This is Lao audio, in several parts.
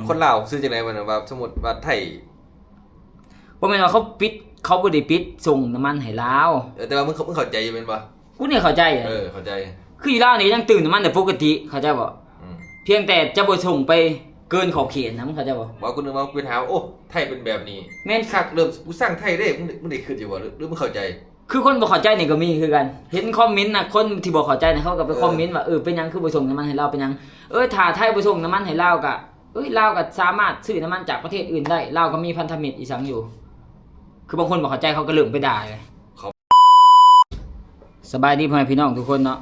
ຄົນລາວຊື່ຈັ່ງໃດ ວ່າ ວ່າສົມມຸດວ່າໄທ ບໍ່ແມ່ນວ່າເຂົາປິດ ເຂົາບໍ່ໄດ້ປິດສົ່ງນ້ຳມັນໃຫ້ລາວ. ເອີ ແຕ່ວ່າມຶງ ເຂົ້າ ມຶງເຂົ້າໃຈຢູ່ແມ່ນບໍ່? ກູນີ້ເຂົ້າໃຈ. ເອີ ເຂົ້າໃຈ. ຄືຢູ່ລາວນີ້ຍັງຕື່ມນ້ຳມັນໄດ້ປົກກະຕິ ເຂົ້າໃຈບໍ່? ອືມ ພຽງແຕ່ຈະບໍ່ສົ່ງໄປເກີນຂອບເຂດນະ ເຂົ້າໃຈບໍ່? ບໍ່ ກູນຶກວ່າເປັນຫາ ໂອ້ ໄທເປັນແບບນີ້. ແມ່ນ ຄັກ ເລີ່ມ ກູຊັງໄທເດ້ ມຶງ ມຶງໄດ້ຄິດຢູ່ບໍ່ ຫຼື ຫຼືມຶງເຂົ້າໃຈ? ຄືຄົນບໍ່ເຂົ້າໃຈນີ້ກໍມີຄືກັນ ເຫັນຄອມເມັນນະ ຄົນທີ່ບໍ່ເຂົ້າໃຈນະ ເຂົາກໍໄປ ເອີ ຄອມເມັນວ່າ ເອີ ເປັນຫຍັງຄືບໍ່ສົ່ງນ້ຳມັນໃຫ້ລາວ ເປັນຫຍັງ? ເອີ ຖ້າໄທບໍ່ສົ່ງນ້ຳມັນໃຫ້ລາວກໍ ເອີຍ ລາວກໍສາມາດຊື້ນ້ຳມັນຈາກປະເທດອື່ນໄດ້ ລາວກໍມີພັນທະມິດອີ່ຫຍັງຢູ່. ຄືບາງຄົນບໍ່ເຂົ້າໃຈ ເຂົາກໍເລີ່ມໄປດ່າເລີຍ. ສະບາຍດີພໍ່ແມ່ພີ່ນ້ອງທຸກຄົນເນາະ.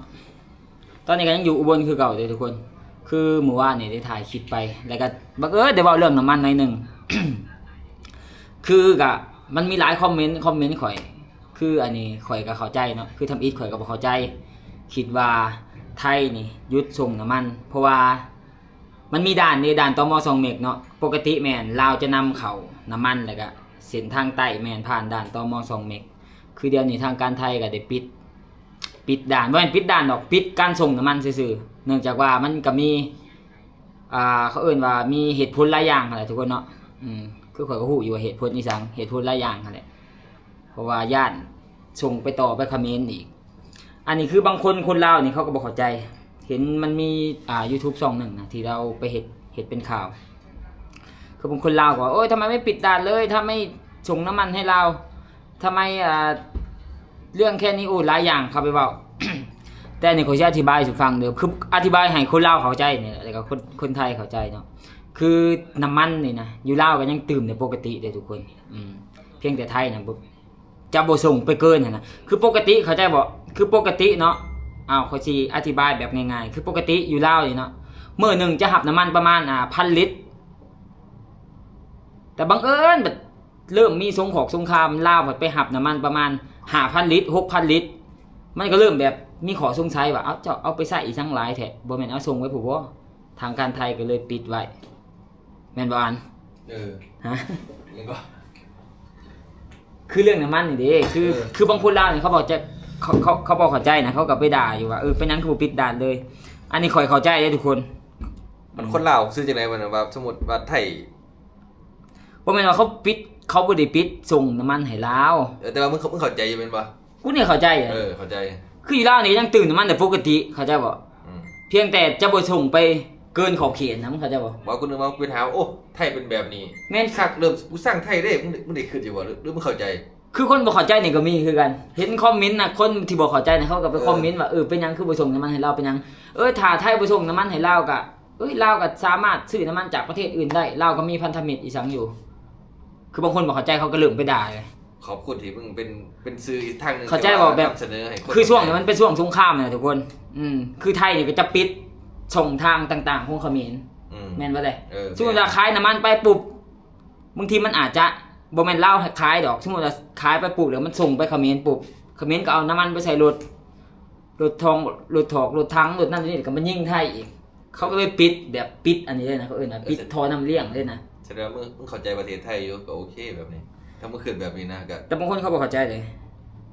ຕອນນີ້ກໍຍັງຢູ່ອຸບົນຄືເກົ່າເດ້ທຸກຄົນ. ຄືມື້ວານນີ້ໄດ້ຖ່າຍຄລິບໄປ ແລ້ວກໍບັງເອີນໄດ້ເວົ້າເລື່ອງນ້ຳມັນໜ້ອຍໜຶ່ງ. ຄືກະມັນມີຫຼາຍຄອມເມັນ ຄອມເມັນຂ້ອຍ ຄືອັນນີ້ຂ້ອຍກໍເຂົ້າໃຈເນາະ ຄືທຳອິດຂ້ອຍກໍບໍ່ເຂົ້າໃຈ ຄິດວ່າໄທນີ້ຢຸດສົ່ງນ້ຳມັນ ເພາະວ່າມັນມີດ່ານເດ້ ດ່ານ ຕມ ຊ່ອງເມັກເນາະ. ປົກກະຕິແມ່ນລາວຈະນຳເຂົ້ານ້ຳມັນ ແລ້ວກະເສັ້ນທາງໃຕ້ແມ່ນຜ່ານດ່ານ ຕມ ຊ່ອງເມັກ. ຄືດຽວນີ້ທາງການໄທກໍໄດ້ປິດ ປິດດ່ານ ບໍ່ແມ່ນປິດດ່ານດອກ ປິດການສົ່ງນ້ຳມັນຊື່ໆ ເນື່ອງຈາກວ່າມັນກໍມີ ອ່າ ເຂົາເອີ້ນວ່າມີເຫດຜົນຫຼາຍຢ່າງຫັ້ນແຫຼະທຸກຄົນເນາະ. ອືມ ຄືຂ້ອຍກໍຮູ້ຢູ່ວ່າເຫດຜົນອີ່ຫຍັງ ເຫດຜົນຫຼາຍຢ່າງຫັ້ນແຫຼະ ເພາະວ່າຢ້ານສົ່ງໄປຕໍ່ໄປຂະເໝນອີກ. ອັນນີ້ຄືບາງຄົນ ຄົນລາວນີ້ເຂົາກໍບໍ່ເຂົ້າໃຈ ເຫັນມັນມີ ອ່າ ຢູທູບຊ່ອງໜຶ່ງນະ ທີ່ລາວໄປເຮັດ ເຮັດເປັນຂ່າວ ຄືບາງຄົນລາວກໍວ່າ ໂອ້ຍ ທຳໄມໄມ່ປິດດ່ານເລີຍ ທຳໄມສົ່ງນ້ຳມັນໃຫ້ລາວ ທຳໄມ ອ່າ ເລື່ອງແຄ່ນີ້ ໂອ້ ຫຼາຍຢ່າງເຂົາໄປເວົ້າ. ແຕ່ອັນນີ້ຂ້ອຍຊິອະທິບາຍສູ່ຟັງເດີ ຄືອະທິບາຍໃຫ້ຄົນລາວເຂົ້າໃຈນີ້ແຫຼະ ແລ້ວກໍຄົນ ຄົນໄທເຂົ້າໃຈເນາະ. ຄືນ້ຳມັນນີ້ນະ ຢູ່ລາວກໍຍັງຕື່ມໄດ້ປົກກະຕິເດ້ທຸກຄົນ. ອືມ ພຽງແຕ່ໄທນະ ບໍ່ ຈະບໍ່ສົ່ງໄປເກີນຫັ້ນນະ. ຄືປົກກະຕິ ເຂົ້າໃຈບໍ່? ຄືປົກກະຕິເນາະ ອ້າວ ຂ້ອຍຊິອະທິບາຍແບບງ່າຍໆ ຄືປົກກະຕິຢູ່ລາວນີ້ເນາະ ມື້ໜຶ່ງຈະຮັບນ້ຳມັນປະມານ ອ່າ ພັນລິດ ແຕ່ບັງເອີນບັດ ເລີ່ມມີສົງຄອກສົງຄາມ ລາວພັດໄປຮັບນ້ຳມັນປະມານຫ້າພັນລິດ ຫົກພັນລິດ ມັນກໍເລີ່ມແບບມີຂໍ້ສົງໄສວ່າ ເອົາ ເຈົ້າເອົາໄປໃຊ້ອີ່ຫຍັງຫຼາຍແທ້ ບໍ່ແມ່ນເອົາສົ່ງໄວ້ພຸ້ນບໍ່? ທາງການໄທກໍເລີຍປິດໄວ້ ແມ່ນບໍ່ອັນ? ເອີ ຮະ ຍັງກໍ ຄືເລື່ອງນ້ຳມັນນີ້ເດ້ ຄື ເອີ ຄືບາງຄົນລາວນີ້ເຂົາບໍ່ເຂົ້າໃຈ ເຂົາ ເຂົາ ເຂົາບໍ່ເຂົ້າໃຈນະ ເຂົາກໍໄປດ່າຢູ່ວ່າ ເອີ ເປັນຫຍັງຄືບໍ່ປິດດ່ານເລີຍ? ອັນນີ້ຂ້ອຍເຂົ້າໃຈເດ້ທຸກຄົນ. ມັນຄົນລາວຊື່ຈັ່ງໃດ ວ່າ ວ່າສົມມຸດວ່າໄທ ບໍ່ແມ່ນວ່າເຂົາປິດ ເຂົາບໍ່ໄດ້ປິດສົ່ງນ້ຳມັນໃຫ້ລາວ. ເອີ ແຕ່ວ່າມຶງ ເຂົ້າ ມຶງເຂົ້າໃຈຢູ່ແມ່ນບໍ່? ກູນີ້ເຂົ້າໃຈ. ເອີ ເຂົ້າໃຈ. ຄືຢູ່ລາວນີ້ຍັງຕື່ມນ້ຳມັນໄດ້ປົກກະຕິ ເຂົ້າໃຈບໍ່? ອືມ ພຽງແຕ່ຈະບໍ່ສົ່ງໄປເກີນຂອບເຂດນະ ເຂົ້າໃຈບໍ່? ບໍ່ ກູນຶກວ່າເປັນຫາ ໂອ້ ໄທເປັນແບບນີ້. ແມ່ນ ຄັກ ເລີ່ມ ກູຊັງໄທເດ້ ມຶງ ມຶງໄດ້ຄິດຢູ່ບໍ່ ຫຼື ຫຼືມຶງເຂົ້າໃຈ? ຄືຄົນບໍ່ເຂົ້າໃຈນີ້ກໍມີຄືກັນ ເຫັນຄອມເມັນນະ ຄົນທີ່ບໍ່ເຂົ້າໃຈນະ ເຂົາກໍໄປ ເອີ ຄອມເມັນວ່າ ເອີ ເປັນຫຍັງຄືບໍ່ສົ່ງນ້ຳມັນໃຫ້ລາວ ເປັນຫຍັງ? ເອີ ຖ້າໄທບໍ່ສົ່ງນ້ຳມັນໃຫ້ລາວກໍ ເອີຍ ລາວກໍສາມາດຊື້ນ້ຳມັນຈາກປະເທດອື່ນໄດ້ ລາວກໍມີພັນທະມິດອີ່ຫຍັງຢູ່. ຄືບາງຄົນບໍ່ເຂົ້າໃຈ ເຂົາກໍເລີ່ມໄປດ່າເລີຍ. ຂອບຄຸນທີ່ມຶງເປັນ ເປັນສື່ອີກທາງໜຶ່ງ ເຂົ້າໃຈບໍ່? ທີ່ວ່າ ແບບ ນຳສະເໜີໃຫ້ຄົນ ຄືຊ່ວງນີ້ມັນເປັນຊ່ວງສົງຄາມນະທຸກຄົນ. ອືມ ຄືໄທນີ້ກໍຈະປິດຊ່ອງທາງຕ່າງໆຂອງຂະເໝນ. ອືມ ແມ່ນບໍ່ເດ? ເອີ ສົມມຸດວ່າຂາຍນ້ຳມັນໄປປຸບ ບາງທີມັນອາດຈະ ບໍ່ແມ່ນລາວໃຫ້ຂາຍດອກ ສົມມຸດວ່າຂາຍໄປປຸບ ແລ້ວມັນສົ່ງໄປຂະເໝນປຸບ ຂະເໝນກໍເອົານ້ຳມັນໄປໃສ່ລົດ ລົດທອງ ລົດຖອກ ລົດຖັງ ລົດນັ້ນລົດນີ້ ແລ້ວກໍມາຍິງໄທອີກ. ເຂົາກໍເລີຍປິດ ແບບປິດອັນນີ້ເລີຍນະ ເຂົາເອີ້ນວ່າ ເອີ ປິດທໍ່ນ້ຳລ້ຽງເລີຍນະ. ສະແດງວ່າມຶງ ມຶງເຂົ້າໃຈປະເທດໄທຢູ່ ກໍໂອເຄແບບນີ້ ຖ້າມຶງຄິດແບບນີ້ນະ. ກໍ ແຕ່ບາງຄົນເຂົາບໍ່ເຂົ້າໃຈເດ້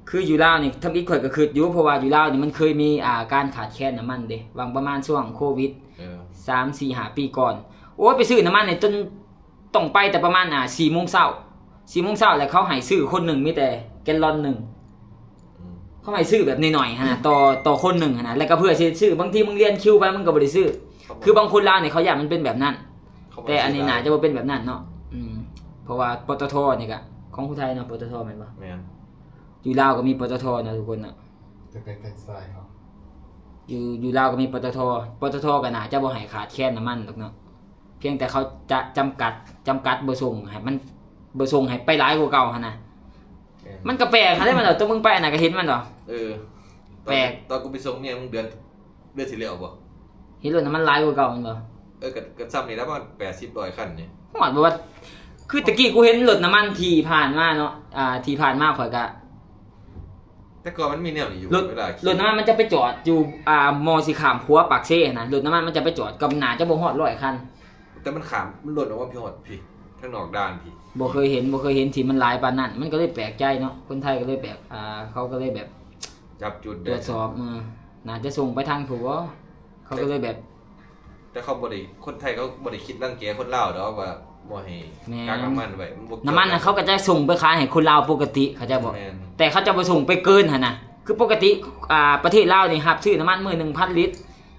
ຄືຢູ່ລາວນີ້ ທຳອິດຂ້ອຍກໍຄິດຢູ່ ເພາະວ່າຢູ່ລາວນີ້ມັນເຄີຍມີ ອ່າ ການຂາດແຄນນ້ຳມັນເດ້ ຫວ່າງປະມານຊ່ວງໂຄວິດ ເອີ ສາມ ສີ່ ຫ້າ ປີກ່ອນ. ໂອ້ຍ ໄປຊື້ນ້ຳມັນນີ້ຈົນ ຕ້ອງໄປແຕ່ປະມານ ອ່າ ສີ່ໂມງເຊົ້າ ສີ່ໂມງເຊົ້າ ແລ້ວເຂົາໃຫ້ຊື້ຄົນໜຶ່ງມີແຕ່ແກນລອນໜຶ່ງ. ອືມ ເຂົາໃຫ້ຊື້ແບບໜ້ອຍໆຫັ້ນນະ ຕໍ່ ຕໍ່ຄົນໜຶ່ງຫັ້ນນະ ແລ້ວກໍເພື່ອຊິຊື້ ບາງທີມຶງລຽນຄິວໄປ ມັນກໍບໍ່ໄດ້ຊື້. ຄືບາງຄົນລາວນີ້ເຂົາຢ້ານມັນເປັນແບບນັ້ນ ແຕ່ອັນນີ້ໜ້າຈະບໍ່ເປັນແບບນັ້ນເນາະ. ອືມ ເພາະວ່າ ປຕທ ນີ້ກະຂອງຜູ້ໄທເນາະ ປຕທ ແມ່ນບໍ່? ແມ່ນ. ຢູ່ລາວກໍມີ ປຕທ ເນາະທຸກຄົນເນາະ ຈະເປັນແຟຣນໄຊເນາະ ຢູ່ ຢູ່ລາວກໍມີ ປຕທ ປຕທ ກໍໜ້າຈະບໍ່ໃຫ້ຂາດແຄນນ້ຳມັນດອກເນາະ. ພຽງແຕ່ເຂົາຈະຈຳກັດ ຈຳກັດບໍ່ສົ່ງໃຫ້ມັນ ບໍ່ສົ່ງໃຫ້ໄປຫຼາຍກວ່າເກົ່າຫັ້ນນະ. ແມ່ນ ມັນກໍແປກຫັ້ນເດ້ ມັນດອກ ຕົວມຶງໄປອັນນັ້ນກໍເຫັນມັນດອກ. ເອີ ແປກ ຕອນ ຕອນກູໄປສົ່ງເມຍມຶງເດືອນ ເດືອນທີ່ແລ້ວບໍ່ ເຫັນລົດນ້ຳມັນຫຼາຍກວ່າເກົ່າແມ່ນບໍ່? ເອີ ກໍ ກໍຊ່ຳນີ້ແຫຼະ ປະມານແປດສິບ ຮ້ອຍຄັນນີ້. ຮອດບໍ່ວ່າ ຄືຕະກີ້ກູເຫັນລົດນ້ຳມັນທີ່ຜ່ານມາເນາະ ອ່າ ທີ່ຜ່ານມາຂ້ອຍກະ ແຕ່ກ່ອນມັນມີແນວນີ້ຢູ່ ລົດ ເວລາຂີ່ ລົດນ້ຳມັນ ມັນຈະໄປຈອດຢູ່ ອ່າ ໝ່ອງຊິຂ້າມຂົວປາກເຊຫັ້ນນະ ລົດນ້ຳມັນ ມັນຈະໄປຈອດ ກໍໜ້າຈະບໍ່ຮອດຮ້ອຍຄັນ. ແຕ່ມັນຂ້າມ ມັນລ່ນອອກມາພີ້ຮອດພີ້ ທາງນອກດ່ານພີ້. ບໍ່ເຄີຍເຫັນ ບໍ່ເຄີຍເຫັນທີ່ມັນຫຼາຍປານນັ້ນ ມັນກໍເລີຍແປກໃຈເນາະ ຄົນໄທກໍເລີຍແບບ ອ່າ ເຂົາກໍເລີຍແບບ ຈັບຈຸດໄດ້ ຕວດສອບ ເອີ ໜ້າຈະສົ່ງໄປທາງຜູ້ບໍ່ ເຂົາກໍເລີຍແບບ ແ ແຕ່ເຂົາບໍ່ໄດ້ ຄົນໄທເຂົາບໍ່ໄດ້ຄິດລັງແກຄົນລາວດອກວ່າບໍ່ໃຫ້ ແມ່ນ ກັກນ້ຳມັນໄວ້ ມັນບໍ່ກ່ຽວ ນ້ຳມັນນະ ກັນ ເຂົາກໍຈະສົ່ງໄປຂາຍໃຫ້ຄົນລາວປົກກະຕິ ເຂົ້າໃຈບໍ່? ແມ່ນ ແຕ່ເຂົາຈະບໍ່ສົ່ງໄປເກີນຫັ້ນນະ ຄືປົກກະຕິ ອ່າ ປະເທດລາວນີ້ຮັບຊື້ນ້ຳມັນມື້ໜຶ່ງພັນລິດ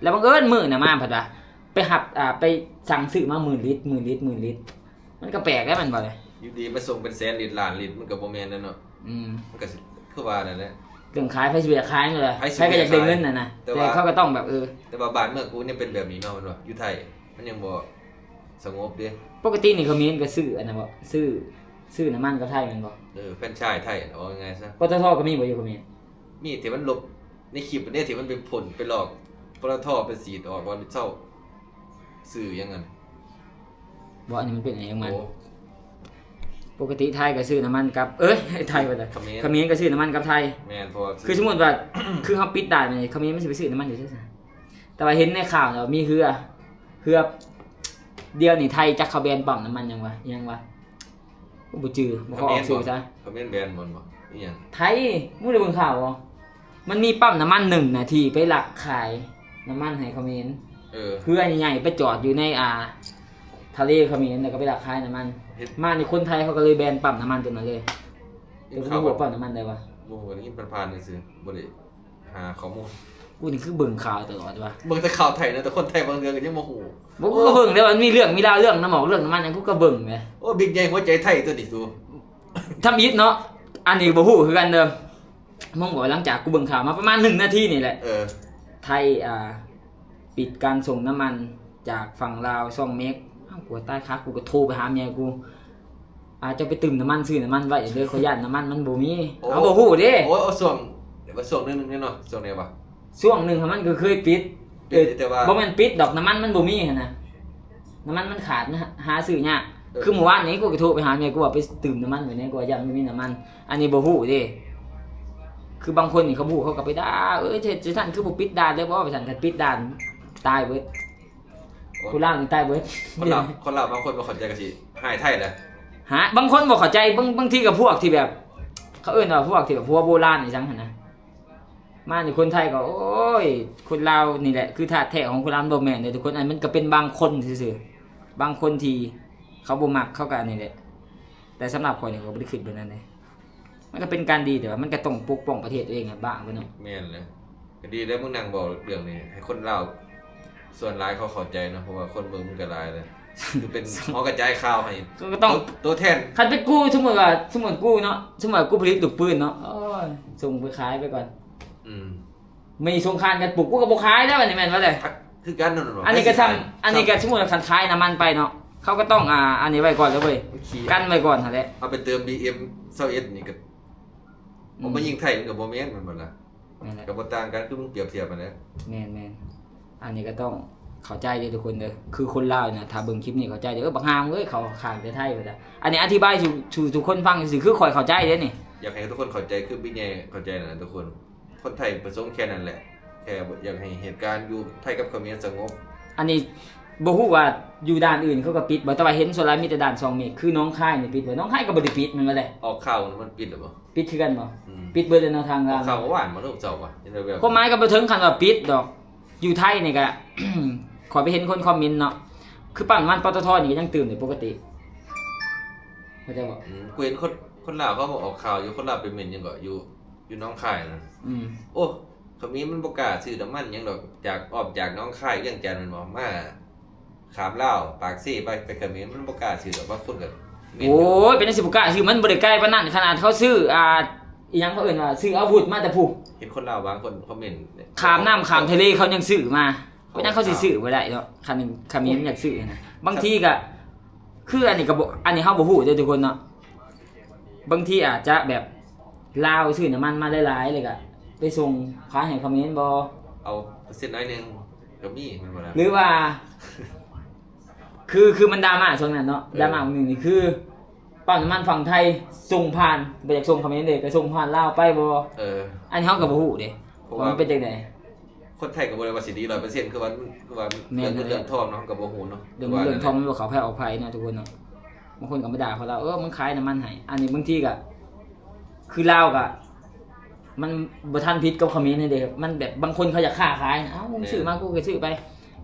ແລ້ວບັງເອີນມື້ນະມາເພິ່ນວ່າໄປຮັບ ອ່າ ໄປສັ່ງຊື້ມາໝື່ນລິດ ໝື່ນລິດ ໝື່ນລິດ ມັນກໍແປກແລ້ວແມ່ນບໍ່ລະ? ຢູ່ດີໄປສົ່ງເປັນແສນລິດ ລ້ານລິດ ມັນກໍບໍ່ແມ່ນແລ້ວເນາະ. ອືມ ມັນກໍຊິຄືວ່ານັ້ນແຫຼະ ເລື່ອງຂາຍ ໃຜຊິບໍ່ຢາກຂາຍແມ່ນບໍ່ລະ? ໃຜຊິບໍ່ຢາກໄດ້ເງິນຫັ້ນນະ ແຕ່ວ່າເຂົາກໍຕ້ອງແບບ ເອີ ແຕ່ວ່າບ້ານເມືອງກູຍັງເປັນແບບນີ້ເນາະ ແມ່ນບໍ່? ຢູ່ໄທມັນຍັງບໍ່ສະຫງົບເດ້. ປົກກະຕິນີ້ຂະເໝນກໍຊື້ອັນນັ້ນບໍ່? ຊື້ ຊື້ນ້ຳມັນກັບໄທແມ່ນບໍ່? ເອີ ແຟຣນໄຊໄທ ເວົ້າງ່າຍໆຊະ. ປຕທ ກໍມີບໍ່ຢູ່ຂະເໝນ? ມີ ທີ່ມັນລົບໃນຄລິບເດ້ ທີ່ມັນໄປພົ້ນໄປຫຼອກ ປຕທ ໄປສີດອອກວ່າເຊົາ ຊື່ຫຍັງຫັ້ນ. ບໍ່ ອັນນີ້ມັນເປັນອັນຫຍັງຂອງມັນ. ໂອ້ ປົກກະຕິໄທກໍຊື້ນ້ຳມັນກັບ ເອີຍ ໄທວ່າແຕ່ ຂະເໝນ ຂະເໝນກໍຊື້ນ້ຳມັນກັບໄທ. ແມ່ນ ເພາະວ່າ ຄືສົມມຸດວ່າ ຄືເຮົາປິດດ່ານນີ້ ຂະເໝນມັນຊິໄປຊື້ນ້ຳມັນຢູ່ໃສ? ແຕ່ວ່າເຫັນໃນຂ່າວແລ້ວມີເຮືອ ເຮືອ ດຽວນີ້ໄທຈັກເຂົາແບນປ້ຳນ້ຳມັນຫຍັງວະ ຫຍັງວະ ບໍ່ຈື່ ບໍ່ຂໍອອກຊື່ຊະ. ຂະເໝນແບນບໍ່? ອີຫຍັງ? ໄທ ບໍ່ໄດ້ເບິ່ງຂ່າວບໍ່? ມັນມີປ້ຳນ້ຳມັນໜຶ່ງນະ ທີ່ໄປລັກຂາຍນ້ຳມັນໃຫ້ຂະເໝນ. ເອີ ເຮືອໃຫຍ່ໆໄປຈອດຢູ່ໃນ ອ່າ ທະເລຂະເໝນ ແລ້ວກໍໄປລັກຂາຍນ້ຳມັນ. ມານີ້ຄົນໄທເຂົາກໍເລີຍແບນປ້ຳນ້ຳມັນຕົວນັ້ນເລີຍ. ເຈົ້າຮູ້ວ່າປ້ຳນ້ຳມັນໃດວະ? ບໍ່ຮູ້ ໄດ້ຍິນຜ່ານໆຊື່ໆ ບໍ່ໄດ້ຫາຂໍ້ມູນ. ກູນີ້ຄືເບິ່ງຂ່າວຕະຫຼອດວ່າ ເບິ່ງແຕ່ຂ່າວໄທນະ ແຕ່ຄົນໄທບາງເທື່ອກໍຍັງບໍ່ຮູ້. ບໍ່ ກູກໍເບິ່ງແຕ່ວ່າມັນມີເລື່ອງມີລາວ ເລື່ອງນ້ຳໝອກ ເລື່ອງນ້ຳມັນຫຍັງ ກູກໍເບິ່ງແຫຼະ. ໂອ້ ບິກໃຫຍ່ຫົວໃຈໄທຕົວນີ້ສູ. ທຳອິດເນາະ ອັນນີ້ບໍ່ຮູ້ຄືກັນເດີ. ມຶງບອກ ຫຼັງຈາກກູເບິ່ງຂ່າວມາປະມານໜຶ່ງນາທີນີ້ແຫຼະ ເອີ ໄທ ອ່າ ປິດການສົ່ງນ້ຳມັນຈາກຝັ່ງລາວຊ່ອງເມັກ. ອ້າວ ກູຕາຍຄາ ກູກໍໂທໄປຫາເມຍກູ ອ່າ ເຈົ້າໄປຕື່ມນ້ຳມັນ ຊື້ນ້ຳມັນໄວ້ເດີ ຂ້ອຍຢ້ານນ້ຳມັນມັນບໍ່ມີ. ໂອ້ ເຮົາບໍ່ຮູ້ເດ້. ໂອ້ ເອົາຊ່ວງ ແຕ່ວ່າຊ່ວງໜຶ່ງເນາະ ຊ່ວງໃດວະ? ຊ່ວງໜຶ່ງຫັ້ນມັນກໍເຄີຍປິດ. ປິດ ເອີ ແຕ່ວ່າ ບໍ່ແມ່ນປິດດອກ ນ້ຳມັນມັນບໍ່ມີຫັ້ນນະ ນ້ຳມັນມັນຂາດ ມັນຫາ ຫາຊື້ຍາກ. ເອີ ຄືມື້ວານນີ້ກູກໍໂທໄປຫາເມຍ ກູວ່າໄປຕື່ມນ້ຳມັນໄວ້ແດ່ ກູວ່າຢ້ານບໍ່ມີນ້ຳມັນ. ອັນນີ້ບໍ່ຮູ້ເດ້ ຄືບາງຄົນນີ້ເຂົາຮູ້ ເຂົາກໍໄປດ່າ ເອີຍ ເຮັດຈັ່ງຊັ້ນຄືບໍ່ປິດດ່ານເລີຍບໍ່ ວ່າຊັ້ນ. ຄັນປິດດ່ານຕາຍເບິດ. ໂອ້ຍ ຄົນລາວນີ້ຕາຍເບິດ. ຄົນລາວ ຄົນລາວບາງຄົນບໍ່ເຂົ້າໃຈກໍຊິຮ້າຍໄທແຫຼະ. ຫາ ບາງຄົນບໍ່ເຂົ້າໃຈ ບາງ ບາງທີກໍພວກທີ່ແບບ ເຂົາເອີ້ນວ່າພວກທີ່ແບບຫົວໂບລານອີ່ຫຍັງຫັ້ນນະ. ມານີ້ຄົນໄທກໍ ໂອ້ຍ ຄົນລາວນີ້ແຫຼະ ຄືທາດແທ້ຂອງຄົນລາວ ມັນບໍ່ແມ່ນເດ້ທຸກຄົນ. ອັນມັນກໍເປັນບາງຄົນຊື່ໆ ບາງຄົນທີ່ເຂົາບໍ່ມັກ ເຂົາກໍອັນນີ້ແຫຼະ. ແຕ່ສຳລັບຂ້ອຍນີ້ ຂ້ອຍບໍ່ໄດ້ຄິດແບບນັ້ນເດ້. ມັນກໍເປັນການດີ ແຕ່ວ່າມັນກໍຕ້ອງປົກປ້ອງປະເທດຕົວເອງໃຫ້ບ້າໄປເນາະ. ແມ່ນແຫຼະ ກໍດີແລ້ວ ມຶງນັ່ງເວົ້າເລື່ອງນີ້ໃຫ້ຄົນລາວສ່ວນຫຼາຍເຂົາເຂົ້າໃຈເນາະ ເພາະວ່າຄົນເບິ່ງມັນກໍຫຼາຍແລ້ວ ຄືເປັນຫໍກະຈາຍຂ່າວໃຫ້ ກໍຕ້ອງ ໂຕ ໂຕແທນ. ຄັນເປັນກູ ສົມມຸດວ່າ ສົມມຸດກູເນາະ ສົມມຸດວ່າກູຜະລິດລູກປືນເນາະ ໂອ້ຍ ສົ່ງໄປຂາຍໄປກ່ອນ. ອືມ ມີສົງຄາມກັນປຸບ ກູກໍບໍ່ຂາຍແລ້ວ ອັນນີ້ແມ່ນບໍ່ເລີຍ. ຄືກັນນັ້ນ. ອັນນີ້ກໍຊ່ຳ ອັນນີ້ກໍສົມມຸດວ່າຄັນຂາຍນ້ຳມັນໄປເນາະ ເຂົາກໍຕ້ອງ ອ່າ ອັນນີ້ໄວ້ກ່ອນແລ້ວເວີຍ ໂອເຄ ກັນໄວ້ກ່ອນຫັ້ນແຫຼະ. ເອົາໄປເຕີມບີເອັມຊາວເອັດນີ້ກໍ ອືມ ເອົາມາຍິງໄທມັນກໍບໍ່ແມ່ນ ແມ່ນບໍ່ລະ? ແມ່ນແຫຼະ ກໍບໍ່ຕ່າງກັນ ຄືມຶງປຽບທຽບຫັ້ນແຫຼະ. ແມ່ນໆ ອັນນີ້ກໍຕ້ອງເຂົ້າໃຈເດີທຸກຄົນເດີ ຄືຄົນລາວນະ ຖ້າເບິ່ງຄລິບນີ້ເຂົ້າໃຈເດີ. ເອີ ບັກຫ່າເອີຍ ເຂົາຂ້າງແຕ່ໄທວ່າຊັ້ນ. ອັນນີ້ອະທິບາຍສູ່ ສູ່ທຸກຄົນຟັງຊື່ໆ ຄືຂ້ອຍເຂົ້າໃຈເດ້ນີ້. ຢາກໃຫ້ທຸກຄົນເຂົ້າໃຈ ຄືບິກໃຫຍ່ເຂົ້າໃຈນັ້ນນະທຸກຄົນ. ຄົນໄທປະສົງແຄ່ນັ້ນແຫຼະ ແຄ່ຢາກໃຫ້ເຫດການຢູ່ໄທກັບຂະເໝນສະຫງົບ. ອັນນີ້ບໍ່ຮູ້ວ່າຢູ່ດ່ານອື່ນເຂົາກໍປິດບໍ່ ແຕ່ວ່າເຫັນສ່ວນຫຼາຍມີແຕ່ດ່ານຊ່ອງເມັກ ຄືໜອງຄາຍນີ້ປິດບໍ່? ໜອງຄາຍກໍບໍ່ໄດ້ປິດແມ່ນບໍ່ແລະ? ອອກຂ່າວມັນປິດແລ້ວບໍ່? ປິດຄືກັນບໍ່? ອືມ ປິດເບິດແລ້ວເນາະ ທາງລາວ. ອອກຂ່າວເມື່ອວານບໍ່ ຫຼືເຊົ້າວະ ເຫັນແວບໆ. ຄວາມໝາຍກໍບໍ່ເຖິງຂັ້ນວ່າປິດດອກ. ຢູ່ໄທນີ້ກໍ ຂ້ອຍໄປເຫັນຄົນຄອມເມັນເນາະ ຄືປ້ຳນ້ຳມັນ ປຕທ ນີ້ກໍຍັງຕື່ມໄດ້ປົກກະຕິ ເຂົ້າໃຈບໍ່? ອືມ ກູເຫັນຄົນ ຄົນລາວເຂົາອອກຂ່າວຢູ່ ຄົນລາວໄປເມັນຫຍັງເກາະ ຢູ່ ຢູ່ໜອງຄາຍນະ. ອືມ ໂອ້ ຂະເໝນມັນບໍ່ກ້າຊື້ນ້ຳມັນຫຍັງດອກ ຈາກ ອ້ອມຈາກໜອງຄາຍ ວຽງຈັນແມ່ນບໍ່ ມາ ຂ້າມລາວປາກເຊໄປ ໄປຂະເໝນ ມັນບໍ່ກ້າຊື້ດອກ. ບາງຄົນກໍແມ່ນ ໂອ້ຍ ເປັນຫຍັງຊິບໍ່ກ້າຊື້ ມັນບໍ່ໄດ້ໄກປານນັ້ນ. ຂະໜາດເຂົາຊື້ ອ່າ ອີຫຍັງເຂົາເອີ້ນວ່າ ຊື້ອາວຸດມາແຕ່ພຸ້ນ ເຫັນຄົນລາວບາງຄົນຄອມເມັນ ຂ້າມນ້ຳຂ້າມທະເລເຂົາຍັງຊື້ມາ. ເປັນຫຍັງເຂົາຊິຊື້ບໍ່ໄດ້ເນາະ ຄັນຂະເໝນຢາກຊື້ຫັ້ນນະ. ບາງທີກໍ ຄືອັນນີ້ກໍບໍ່ ອັນນີ້ເຮົາບໍ່ຮູ້ເດີທຸກຄົນເນາະ. ບາງທີອາດຈະແບບລາວຊື້ນ້ຳມັນມາຫຼາຍໆ ແລ້ວກໍໄປສົ່ງຂາຍໃຫ້ຂະເໝນບໍ່ ເອົາເປີເຊັນໜ້ອຍໜຶ່ງກໍມີແມ່ນບໍ່ລະ? ຫຼືວ່າ ຄື ຄືມັນດຣາມາຊ່ວງນັ້ນເນາະ ເອີ ດຣາມາມື້ໜຶ່ງນີ້ຄື ປ້ຳນ້ຳມັນຝັ່ງໄທສົ່ງຜ່ານ ບໍ່ຢາກສົ່ງຂະເໝນເດ້ ກໍສົ່ງຜ່ານລາວໄປບໍ່? ເອີ ອັນນີ້ເຮົາກໍບໍ່ຮູ້ເດ້ ເພາະວ່າ ວ່າມັນເປັນຈັ່ງໃດ. ຄົນໄທກໍບໍ່ໄດ້ວ່າຊິດີຮ້ອຍເປີເຊັນ ຄືວ່າ ຄືວ່າ ແມ່ນ ເລື່ອງເງິນເລື່ອງທອງເນາະ ເຮົາກໍບໍ່ຮູ້ເນາະ ເລື່ອງເງິນເລື່ອງທອງມັນບໍ່ເຂົ້າໃຜອອກໃຜເນາະທຸກຄົນເນາະ. ບາງຄົນກໍມາດ່າເຂົາລາວ ເອີ ມຶງຂາຍນ້ຳມັນໃຫ້ ອັນນີ້ບາງທີກໍ ຄືລາວກໍ ມັນບໍ່ທັນຜິດກັບຂະເໝນເດ້ ມັນແບບບາງຄົນເຂົາຢາກຄ້າຂາຍ ເອົ້າ ມຶງ ແມ່ນ ຊື້ມາ ກູກໍຊື້ໄປ.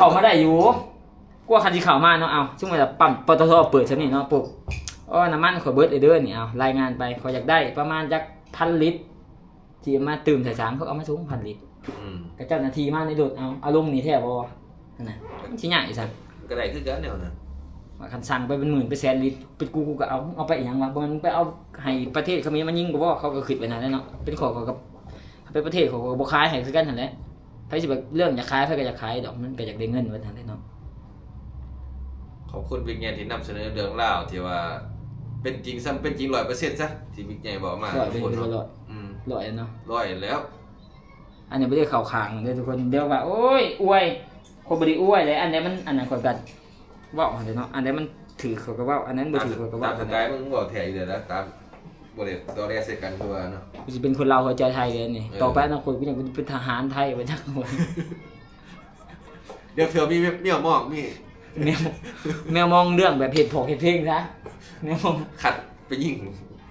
ເຂົ້າມາໄດ້ຢູ່ ກວ່າຄັນຊິເຂົ້າມາເນາະ. ເອົາ ສົມມຸດວ່າປ້ຳ ປຕທ ເປີດຊ່ຳນີ້ເນາະ ປຸບ ໂອ້ ນ້ຳມັນຂ້ອຍເບິດເລີຍເດີນີ້. ເອົາ ລາຍງານໄປ ຂ້ອຍຢາກໄດ້ປະມານຈັກພັນລິດ ຊິມາຕື່ມໃສ່ສັງ ເຂົາເອົາມາສອງພັນລິດ. ອືມ ກະເຈົ້າໜ້າທີ່ມາໃນລົດ ເອົາ ເອົາລົງນີ້ແທ້ບໍ່ຫັ້ນນະ ມັນຊິຍາກອີ່ສັງ. ກໍໄດ້ຄືກັນແນວນັ້ນ ວ່າຄັນສັ່ງໄປເປັນໝື່ນເປັນແສນລິດ ເປັນກູ ກູກໍເອົາ. ເອົາໄປອີ່ຫຍັງວະ? ບໍ່ແມ່ນໄປເອົາໃຫ້ປະເທດຂະເໝນມາຍິງບໍ່? ເຂົາກໍຄິດໄປນັ້ນແຫຼະເນາະ. ເປັນຂ້ອຍ ຂ້ອຍກໍ ໄປປະເທດເຂົາກໍບໍ່ຂາຍໃຫ້ຄືກັນຫັ້ນແຫຼະ. ໃຜຊິແບບເລື່ອງຢາກຂາຍ ໃຜກໍຢາກຂາຍດອກ ມັນກໍຢາກໄດ້ເງິນເບິດຫັ້ນແຫຼະເນາະ. ຂອບຄຸນວິກໃຫຍ່ທີ່ນຳສະເໜີເລື່ອງລາວທີ່ວ່າເປັນຈິງ ສ່ຳເປັນຈິງຮ້ອຍເປີເຊັນຊະ ທີ່ວິກໃຫຍ່ເວົ້າມາ. ຮ້ອຍເປັນຮ້ອຍ ອືມ ຮ້ອຍເນາະ ຮ້ອຍແລ້ວ. ອັນນີ້ບໍ່ໄດ້ເຂົ້າຂ້າງເດີທຸກຄົນ ດຽວວ່າ ໂອ້ຍ ອວຍ ຂ້ອຍບໍ່ໄດ້ອວຍເດ້. ອັນໃດມັນ ອັນນັ້ນຂ້ອຍກໍເວົ້າຫັ້ນແຫຼະເນາະ ອັນໃດມັນ ຖືກເຂົາກໍເວົ້າ ອັນນັ້ນບໍ່ຖືກເຂົາກໍເວົ້າ ຕາມສະໄຕລ໌ ມັນເວົ້າແທ້ຢູ່ແລ້ວນະ ຕາມ ບໍ່ໄດ້ຕໍ່ແລໃສ່ກັນຄືວ່າເນາະ ກູຊິເປັນຄົນລາວຫົວໃຈໄທເດ້ນີ້ ເອີ ຕໍ່ໄປອະນາຄົດກູຍັງເປັນທະຫານໄທໄປຈັກ ດຽວເທື່ອມີແມວມອງ ມີ ແມວ ແມວມອງເລື່ອງແບບເຮັດພອກເຮັດເພງຊະ ແມວມອງ ຄັດໄປຍິງ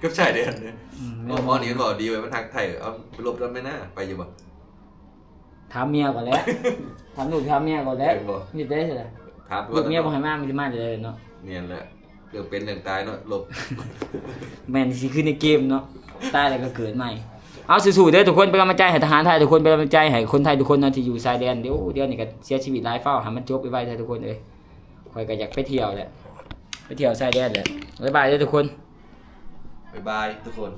ກັບຊາຍແດນເດ້ ອືມ ແມວມອງ ແມວມອງນີ້ມັນເວົ້າດີເວີຍ ມັນຮັກໄທ ເອົາໄປລົບນຳແມ່ນາ ໄປຢູ່ບໍ່? ຖາມເມຍກ່ອນແຫຼະ ຖາມລູກຖາມເມຍກ່ອນແຫຼະ ໄປບໍ່? ມີແຕ່ ຖາມ ລູກເມຍບໍ່ໃຫ້ມາ ມັນຊິມາໄດ້ເລີຍເນາະ ແມ່ນແຫຼະ ເລື່ອງເປັນເລື່ອງຕາຍເນາະ ລົບ ແມ່ນ ຊິຄືໃນເກມເນາະ ຕາຍແລ້ວກໍເກີດໃໝ່ ເອົາ ສູ້ໆເດີທຸກຄົນ ເປັນກຳລັງໃຈໃຫ້ທະຫານໄທທຸກຄົນ ເປັນກຳລັງໃຈໃຫ້ຄົນໄທທຸກຄົນເນາະ ທີ່ຢູ່ຊາຍແດນ ດຽວ ດຽວນີ້ກໍເສຍຊີວິດຫຼາຍ ຟ້າວໃຫ້ມັນຈົບໄວໆເດີທຸກຄົນເອີຍ ຂ້ອຍກໍຢາກໄປທ່ຽວແຫຼະ ໄປທ່ຽວຊາຍແດນແຫຼະ ບາຍບາຍເດີທຸກຄົນ ບາຍບາຍທຸກຄົນ.